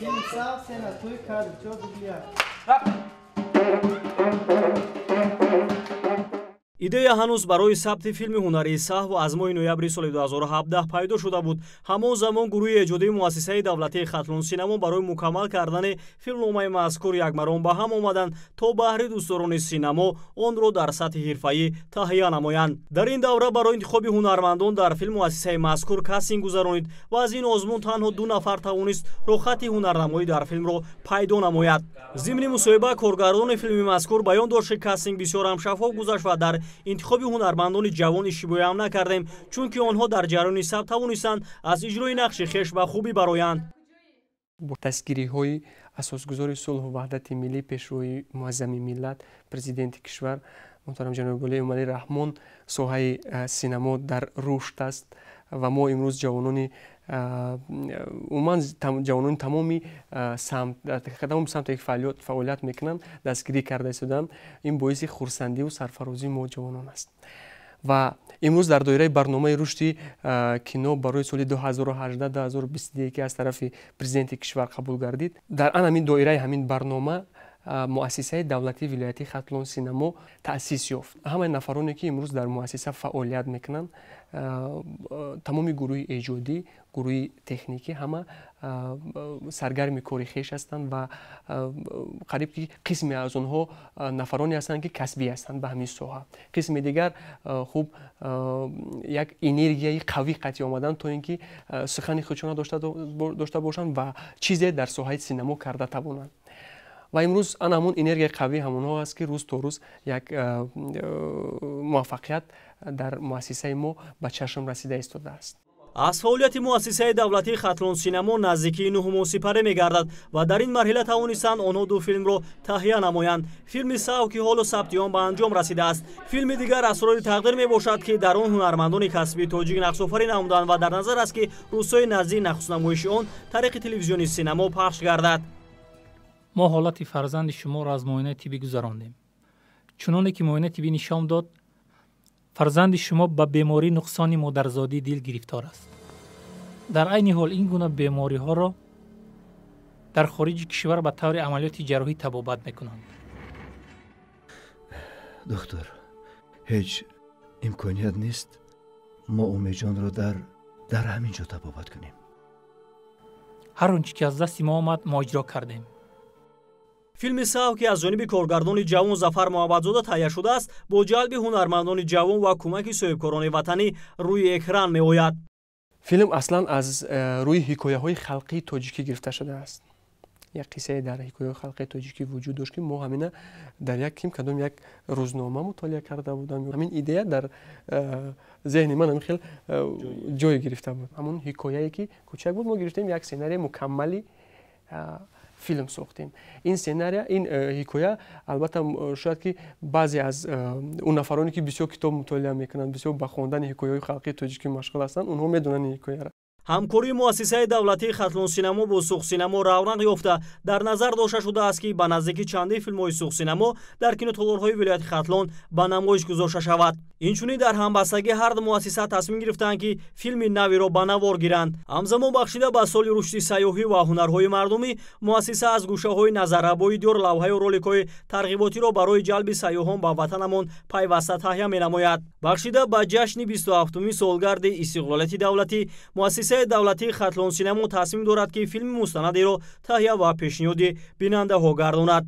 Филм «Саҳв», сцена тӯй, кадр 4, дубли 1. Идея ҳанӯз барои сабти филми ҳунарии «Саҳв» аз моҳи ноябри соли 2017 пайдо шуда буд. Ҳамон замон гурӯҳи эҷодии муассисаи давлатии «Хатлон синамо» барои мукаммал кардани филмномаи мазкур якмаром ба ҳам омаданд, то баҳри дӯстдорони синамо онро дар сатҳи ҳирфаӣ таҳия намоянд. Дар ин давра барои интихоби ҳунармандон дар филм муассисаи мазкур кастинг гузаронид ва аз ин озмун танҳо 2 нафар тавонист роҳхати ҳунарнамоӣ дар филмро пайдо намояд. Зимни мусоҳиба коргардони филми мазкур баён дошт, ки кастинг бисёр ҳам шаффоф гузашт ва дар интихоби ҳунармандони ҷавон иштибоҳиам накардем, чунки онҳо дар ҷараёни сабт тавонистанд аз иҷрои нақши хеш ба хубӣ бароянд. Бо дастгириҳои асосгузори сулҳу ваҳдати миллӣ, пешвои муаззами миллат, президенти кишвар муҳтарам ҷаноби олӣ Эмомалӣ Раҳмон, соҳаи синамо дар рушд аст ва мо имрӯз ҷавонони умуман ҷавонони тамоми самт, тамоми самте ки фаъолият мекунанд, дастгирӣ карда истоданд. Ин боиси хурсандиву сарфарозии мо ҷавонон аст. Ва имрӯз дар доираи барномаи рушди кино барои соли 2018-2021, ки аз тарафи президенти кишвар қабул гардид, дар ан ҳамин доираи ҳамин барнома муассисаи давлатии вилоятии «Хатлон синамо» таъсис ёфт. Ҳамаи нафароне, ки имрӯз дар муассиса фаъолият мекунанд, тамоми гурӯҳи эҷодӣ, гурӯҳи техникӣ, ҳама саргарми кори хеш ҳастанд ва қариб ки қисме аз онҳо нафароне ҳастанд, ки касбӣ ҳастанд ба ҳамин соҳа. Қисми дигар хуб як энергияи қавӣ қатъи омаданд, то ин ки сухани худшона дошта бошанд ва чизе дар соҳаи синамо карда тавонанд. Ва имрӯз ана ҳамун энергияи қавӣ ҳамонҳо аст, ки рӯз то рӯз як муваффақият дар муассисаи мо ба чашм расида истодааст. Аз фаъолияти муассисаи давлатии «Хатлон синамо» наздикии 9 моҳ сипарӣ мегардад ва дар ин марҳила тавонистанд онҳо 2 филмро таҳия намоянд. Филми «Саҳв», ки ҳоло сабти он ба анҷом расидааст. Филми дигар «Асрори тақдир» мебошад, ки дар он ҳунармандони касбии тоҷик нақшофарӣ намуданд ва дар назар аст, ки рӯзҳои наздик нахустнамоиши он тариқи телевизиони синамо пахш гардад. Мо ҳолати фарзанди шуморо аз муоинаи тиббӣ гузарондем. Чуноне ки муоинаи тиббӣ нишон дод, фарзанди шумо ба бемории нуқсони модарзодии дил гирифтор аст. Дар айни ҳол ин гуна бемориҳоро дар хориҷи кишвар ба таври амалиёти ҷарроҳӣ табобат мекунанд. Доктор, ҳеҷ имконият нест мо Умедҷонро дар ҳамин ҷо табобат кунем? Ҳар он чӣ ки аз дасти мо омад, мо иҷро кардем. Филми «Саҳв», ки аз ҷониби коргардони ҷавон Зафар Муҳаббатзода таҳия шудааст, бо ҷалби ҳунармандони ҷавон ва кӯмаки соҳибкорони ватанӣ рӯи экран меояд. Филм аслан аз рӯи ҳикояҳои халқии тоҷикӣ гирифта шудааст. Як қиссае дар ҳикояҳои халқии тоҷикӣ вуҷуд дошт, ки мо ҳамина дар як ким кадом як рӯзнома мутолиа карда будам. Ҳамин идея дар зеҳни ман ҳамин хел ҷой гирифта буд. Ҳамон ҳикояе, ки кӯчак буд, мо гирифтем, як сценарияи мукаммали филм сохтем. Ин сценария, ин ҳикоя албатта шояд ки баъзе аз он нафароне, ки бисёр китоб мутолиа мекунанд, бисёр ба хондани ҳикояҳои халқии тоҷикӣ машғул ҳастанд, онҳо медонанд ин ҳикояро. Ҳамкории муассисаи давлатии «Хатлон синамо» бо «Суғдсинамо» равнақ ёфта, дар назар дошта шудааст, ки ба наздикӣ чандин филмҳои «Суғдсинамо» дар кинотолорҳои вилояти Хатлон ба намоиш гузошта шавад. Инчунин дар ҳамбастагӣ ҳар ду муассиса тасмим гирифтаанд, ки филми навиро ба навор гиранд. Ҳамзамон бахшида ба соли рушди сайёҳӣ ва ҳунарҳои мардумӣ, муассиса аз гӯшаҳои назаррабои диёр лавҳаю роликҳои тарғиботиро барои ҷалби сайёҳон ба ватанамон пайваста таҳия менамояд. Бахшида ба ҷашни 27-уми солгарди истиқлолияти давлатӣ, муассисаи давлатии «Хатлон синамо» тасмим дорад, ки филми мустанадеро таҳия ва пешниҳоди бинандаҳо гардонад.